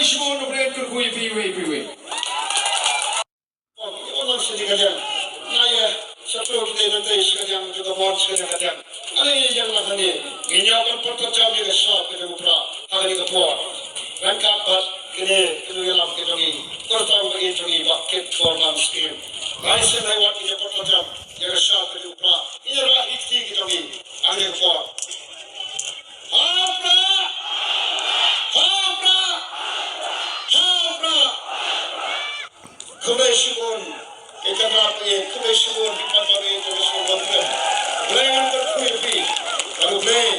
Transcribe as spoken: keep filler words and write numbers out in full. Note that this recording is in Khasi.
Shibun u Blei un kyrkhu ïa phi iwei pa iwei. Ong, ong lang sha ka liang. Nga ïa shah pyrshah te nangta sha ka liang jong ka mon sha ka liang ka liang. Ale ïa ïeng lang hangne. Ngin ïoh ban pynpait jam ïa ka shad ka jong u Prah ha kane ka por. Ryngkat bad kane ka jingïalam ka jong ngi. Kyrtong ka jong ngi ba Kit Khorman Scheme. Lai sien lai wat ngin ïa pynpait jam ïa ka shad ka jong u Prah. Ngin ïa rah ïa ka kti ka jong ngi ha kane ka por. Ha u Prah! Ha u Prah! Ha u Prah! Khublei shibun, ïa ka rap ïa, khublei shibun, ïa ka rap ïa, khublei shibun, Blei un kyrkhu ïa phi. Ka Blei.